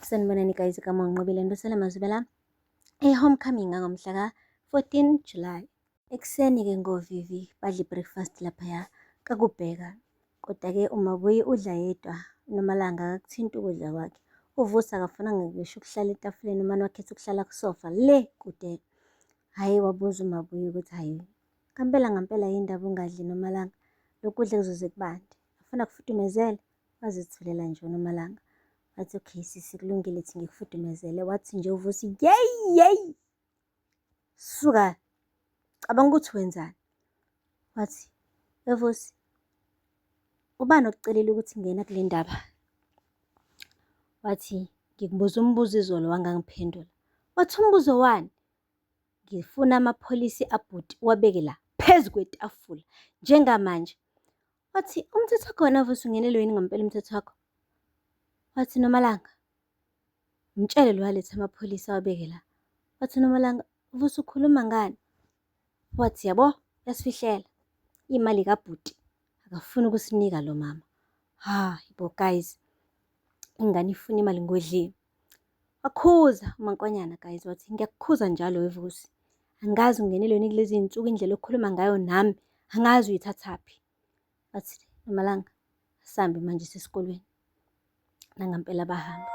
Sanibonani guys, igama uNqobile Ntosela Mazibela e-homecoming ngangomhla ka-14 July. Ekuseni-ke ngovivi badla i-breakfast laphaya kakubheka. Kodwa-ke uMabuyi udla yedwa, uNomalanga akakuthinti ukudla kwakhe. UVusi akafunanga ngisho ukuhlala etafuleni, umane wakhetha ukuhlala kusofa le kude. Hhayi wabuza uMabuyi ukuthi hhayi ngampela ngampela yini ndaba ungadli Nomalanga, lokhu kudla kuzoze kubande, ufuna kufudumezele? Wazithulela nje uNomalanga. Wathi okay sisi kulungile thi ngikufudumezele. Wathi nje uVusi yeyi yeyi suka cabanga ukuthi wenzani. Wathi eVusi ubani okucelile ukuthi ngena kule ndaba? Wathi ngikubuza umbuzo izolo wangangiphendula. Wathi umbuzo wani? Ngifuna amapholisi abhuti uwabeke la phezu kwetafula njengamanje. Wathi umthetho wakho wena Vusi ungenelwe yini ngempela umthetho wakho? Wathi Nomalanga, mtshele lo alethe amapholisa awabeke la. Wathi Nomalanga, Vusi ukhuluma ngani? Wathi yabo yasifihlela imali kabhuti akafuni ukusinika lo mama. Hayi bo guys, ingane ifuna imali ngodliwe. Wakhuza uMankonyana guys wathi ngiyakukhuza njalo weVusi. Angazi ungenelweni kulezi iy'nsuku indlela okhuluma ngayo nami angazi uyithathaphi. Wathi Nomalanga asambe manje sesikolweni. Nangampela bahamba.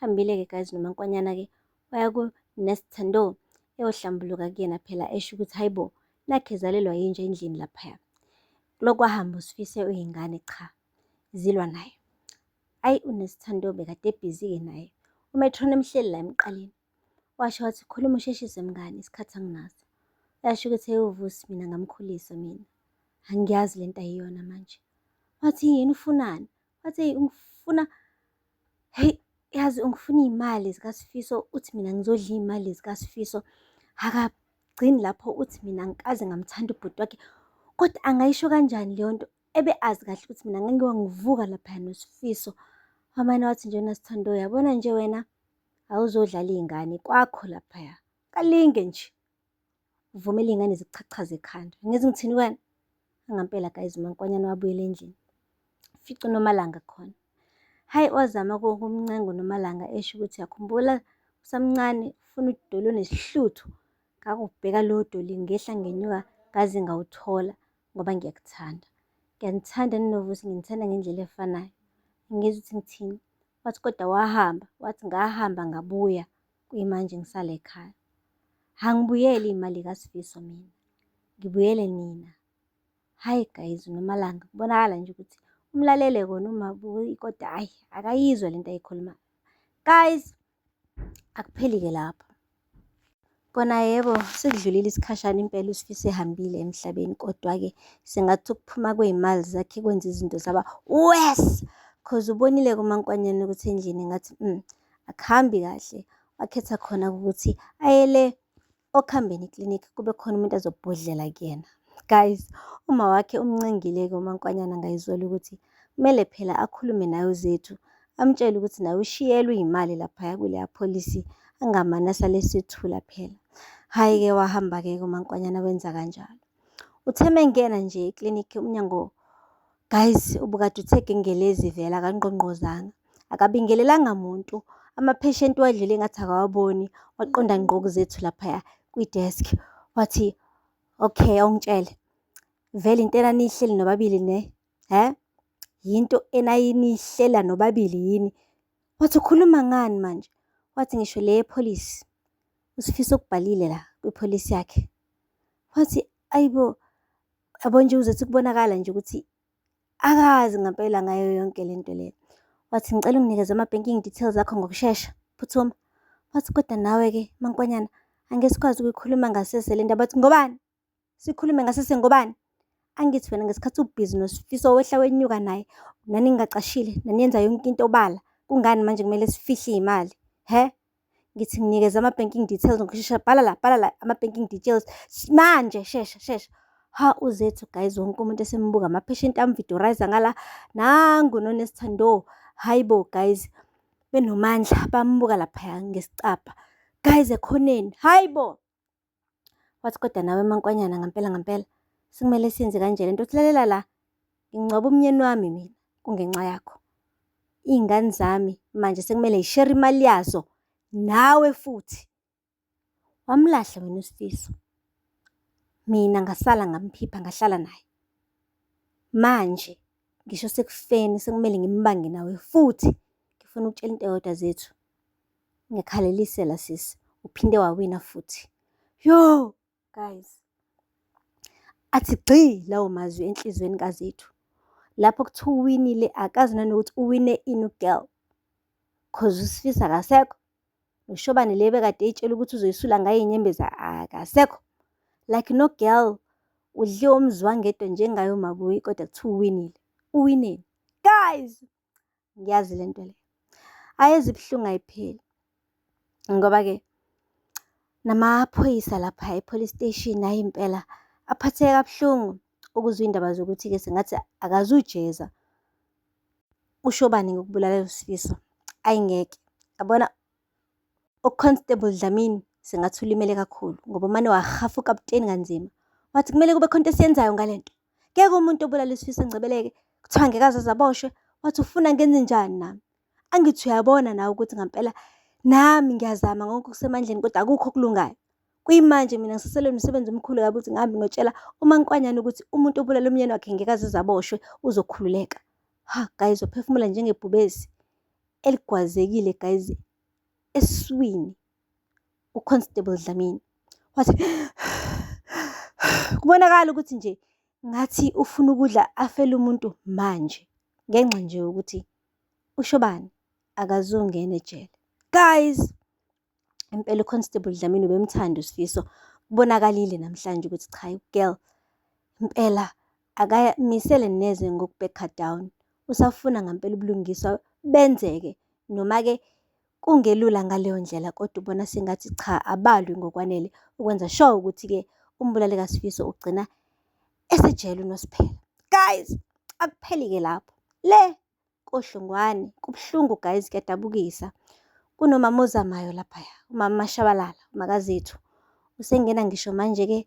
Hambile-ke guys noMankonyana-ke waya ku-Nesthando eyohlambuluka kuyena phela esho ukuthi hayi bo nakhe zalelwa yinja endlini laphaya. Kulokhu kwahamba uSifiso uyingane cha zilwa naye. Ayi uNesithando bekade ebhizi-ke naye. Umetron emhleli la emqaleni. Washo wathi khuluma usheshise mngani isikhathi anginaso. Yasho ukuthi hey uVusi mina ngamkhulisa mina. Angiyazi lento ayiyona manje. Wathi yini ufunani? Wathi hey ungifuna hey yazi ungifuna iy'mali zikaSifiso uthi mina ngizodla iy'mali zikaSifiso. Akagcini lapho uthi mina angikaze ngamthanda ubhuti wakhe. Kodwa angayisho kanjani leyo nto? Ebe azi kahle ukuthi mina ngeke ngivuka laphaya noSifiso. Wamane wathi nje uNasithando uyabona nje wena awuzodlala iy'ngane kwakho laphaya. Kalinge nje uvumele iy'ngane zikuchachaze ekhanda. Angeze ngithini kuwena? Nangampela guys uMankonyane wabuyela endlini. Fica uNomalanga khona. Hhayi wazama ukumncenga uNomalanga esho ukuthi yakhumbula usamncane ufuna udoli onesihluthu. Ngakubheka lowo doli ngehla ngenyuka ngaze ngawuthola. Ngoba ngiyakuthanda. Ngiyanithanda ninoVusi, nginithanda ngendlela efanayo. Angizwa ukuthi ngithini. Wathi kodwa wahamba, wathi ngahamba ngabuya, kuyimanje ngisala ekhaya. Angibuyeli iy'mali kaSifiso mina, ngibuyele nina. Hhayi guys, uNomalanga kubonakala nje ukuthi umlalele kona uMabuyi kodwa hhayi akayizwa lento ayikhulumayo. Guys, akupheli-ke lapho. Kona yebo, sekudlulile isikhashana impela uSifiso ehambile emhlabeni, kodwa-ke sengathi ukuphuma kwey'mali zakhe kwenza izinto zaba worse. Cause ubonile-ke uMaNkwanyana ukuthi endlini ngathi akuhambi kahle. Wakhetha khona ukuthi aye le okuhambeni eklinikhi kube khona umuntu azobhodlela kuyena. Guys, uma wakhe umncengile-ke uMaNkwanyana ngayizolo ukuthi kumele phela akhulume naye uZethu, amtshele ukuthi naye ushiyelwe iy'mali laphaya kuleya pholisi, angamane asale esethula phela. Hhayi-ke wahamba-ke uMaNkwanyana wenza kanjalo. Uthe mengena nje eklinikhi umnyango guys ubukade uthe gengelezi vele akangqongqozanga. Akabingelelanga muntu, ama-patient wadlule engathi akawaboni, waqonda ngqo kuZethu laphaya kwi-desk. Wathi, okay awungitshele, vele into enaniyihleli nobabili ne, hhe? Yinto enayinihlela nobabili yini? Wathi ukhuluma ngani manje? Wathi ngisho le yepholisi, uSifiso ukubhalile la kwipholisi yakhe. Wathi ayibo, yabo nje uZethu kubonakala nje ukuthi akazi ngampela ngayo yonke le nto le. Wathi ngicela unginikeze ama-banking details akho ngokushesha, phuthuma. Wathi kodwa nawe-ke Mankwanyana angeke sikwazi ukuyikhuluma ngasese le ndaba. Wathi ngobani? Sikhulume ngasese ngobani? Angithi wena ngesikhathi ubhizi noSifiso wehla wenyuka naye, naningacashile, naniyenza yonke into obala. Kungani manje kumele sifihle iy'mali? Hhe? Ngithi nginikeze ama-banking details ngokushesha, bhala la, bhala la ama-banking details manje, shesha, shesha. Ha uZethu guys, wonke umuntu esembuka, ama-patient amvidorayiza ngala, nangu noNesithando. Hhayi bo guys, benoMandla bambuka laphaya ngesicabha. Guys ekhoneni, hhayi bo. Wathi kodwa nawe Mankwanyana ngampela ngampela sekumele siyenze kanje lento. Uthi lalela la, ngingcwaba umnyeni wami mina kungenxa yakho. Iy'ngane zami manje sekumele y'shere imali yazo nawe futhi. Wamlahla wena uSifiso, mina ngasala ngamphipha ngahlala naye. Manje ngisho sekufeni sekumele ngimbange nawe futhi. Ngifuna ukukutshela into eyodwa Zethu, ngiyakuhalalisela sisi, uphinde wawina futhi. Yoh guys, athi gxi lawo mazwi enhliziyweni kaZethu. Lapho kuthiwa uwinile akazi nanokuthi uwine ini u-girl. Cause uSifiso akasekho, noShobane le ebekade ey'tshela ukuthi uzoyisula ngayo iy'nyembezi akasekho. Like no-girl udliwe umzwangedwa njengaye uMabuyi kodwa kuthiwa uwinile. Uwineni? Guys, ngiyazi le nto le. Ayeze ibuhlungu ayipheli. Ngoba-ke namaphoyisa lapha e-police station hhayi impela aphatheke kabuhlungu ukuzwa iy'ndaba zokuthi-ke sengathi akazujeza uShobane ngokubulala uSifiso. Ayi ngeke, yabona u-Constable Dlamini sengathi ulimele kakhulu ngoba umane wahafa ukaputeni kanzima. Wathi kumele kube khona into esiyenzayo ngale nto. Ngeke umuntu obulala uSifiso Ngcebeleke kuthiwa ngeke aze aboshwe. Wathi ufuna ngenze njani nami? Angithi uyabona nawe ukuthi ngampela nami ngiyazama ngonke okusemandleni kodwa akukho okulungayo. Kuyimanje mina ngisaselwe umsebenzi omkhulu kabi ukuthi ngihambe ngiyotshela uMankwanyane ukuthi umuntu obulala umyeni wakhe ngeke aze aboshwe uzokhululeka. Ha guys, uphefumula njengebhubesi eligwazekile guys eswini u-Constable Dlamini. Wathi kubonakala ukuthi nje ngathi ufuna ukudla afele umuntu manje ngenxa nje yokuthi uShobane akazungena ejele. Guys, impela u-Constable Dlamini ubemthanda uSifiso. Kubonakalile namhlanje ukuthi cha girl impela akamisele neze ngoku-back-a down. Usafuna ngampela ubulungiswa benzeke noma-ke kungelula ngaleyo ndlela kodwa ubona sengathi cha abalwi ngokwanele ukwenza sure ukuthi-ke umbulali kaSifiso ugcina esejele uNosiphela. Guys, akupheli-ke lapho. Le koHlongwane kubuhlungu guys kuyadabukisa. Kunomama ozamayo laphaya, umama Mashabalala, uMakazethu. Usengena ngisho manje-ke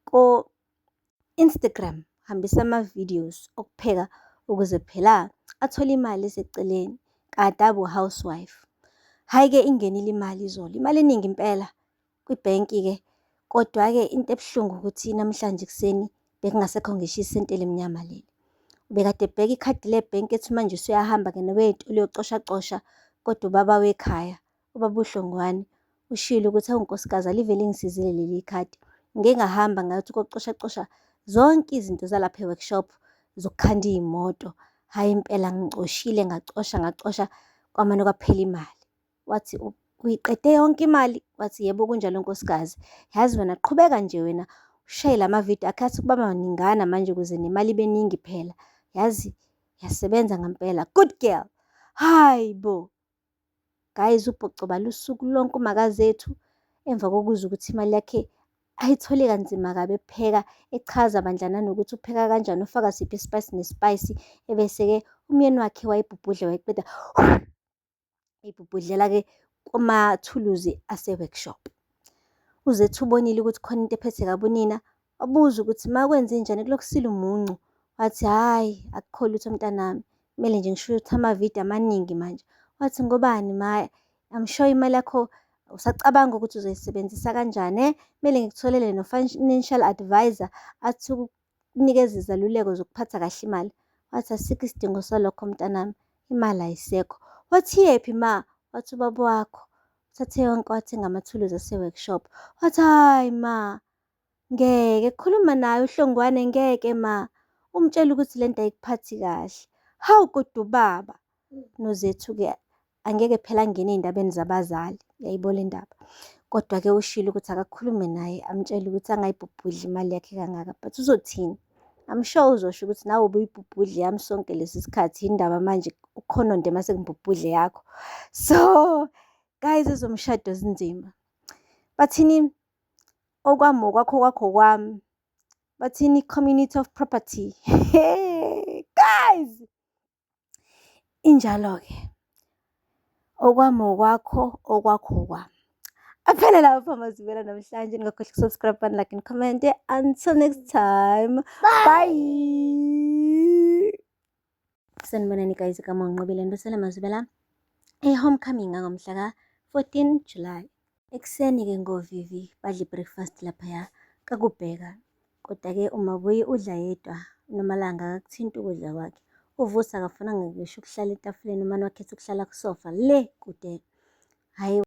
ko-Instagram, hambisa ama-videos okupheka ukuze phela athole imali eseceleni kade abe u-housewife. Hhayi-ke ingenile imali izolo, imali eningi impela kwibhenki-ke. Kodwa-ke into ebuhlungu ukuthi namhlanje ekuseni bekungasekho ngisho isenti elimnyama leli. Ubekade ebheka ikhadi lebhenki ethi manje usuyahamba-ke nawe ey'tolo uyocoshacosha kodwa ubaba wekhaya, ubaba uHlongwane ushilo ukuthi hawu nkosikazi alive lingisizile leli khadi. Ngike ngahamba ngathi ukuyocoshacosha zonke izinto zalapha e-workshop zokukhanda iy'moto. Hhayi impela ngicoshile ngacosha ngacosha kwamane kwaphela imali. Wathi uyiqede yonke imali? Wathi yebo kunjalo nkosikazi. Yazi wena qhubeka nje wena ushaye lama vidiyo akhe athi ukuba maningana manje ukuze nemali ibe ningi phela. Yazi yasebenza ngampela, good girl. Hhayi bo! Guys, ubhocobala usuku lonke uMakazethu emva kokuzwa ukuthi imali yakhe ayithole kanzima kabi epheka, echaza bandla nanokuthi upheka kanjani, ufaka siphi isipayisi nesipayisi. Ebese-ke umyeni wakhe wayibhubhudla wayiqeda eyibhubhudlela-ke kumathuluzi ase-workshop. UZethu ubonile ukuthi khona into ephethe kabi unina, wabuza ukuthi ma kwenzenjani kulokhu kusile umuncu. Wathi hhayi akukho lutho mntanami, kumele nje ngishuthe amavidiyo amaningi manje. Wathi ngobani ma, I'm sure imali yakho usacabanga ukuthi uzoyisebenzisa kanjani kumele ngikutholele no-financial advisor athi ukukunikeza izeluleko zokuphatha kahle imali. Wathi asikho isidingo salokho mntanami, imali ayisekho. Wathi iyephi ma? Wathi ubaba wakho uthathe yonke wathenga amathuluzi ase-workshop. Wathi hhayi ma, ngeke khuluma naye uHlongwane ngeke ma, umtshele ukuthi lento ayikuphathi kahle. Hawu kodwa ubaba! NoZethu-ke angeke phela angene ey'ndabeni zabazali, uyayibona le ndaba. Kodwa-ke ushilo ukuthi akakhulume naye amtshele ukuthi angayibhubhudli imali yakhe kangaka but uzothini? I'm sure uzosho ukuthi nawe ubuyibhubhudla yami sonke lesi sikhathi yini ndaba manje ukhononde mase ngibhubhudle yakho. So guys, ezomshado zinzima. Bathini? Okwami okwakho, okwakho okwami. Bathini? Community of property. Guys! Injalo-ke. Okwami okwakho, okwakho okwami. Aphele lapho amazwibela namhlanje. Ningakhohlwa uku-subscribe, like and comment. Until next time. Bye. Sanibonani guys, igama uNqobile Nbusela Mazibela. E-homecoming ngangomhla ka-14 July. Ekuseni-ke ngovivi badla i-breakfast laphaya kakubheka. Kodwa-ke uMabuyi udla yedwa, uNomalanga akakuthinti ukudla kwakhe. UVusi akafunanga ngisho ukuhlala etafuleni, umane wakhetha ukuhlala kusofa le kude. Hhayi.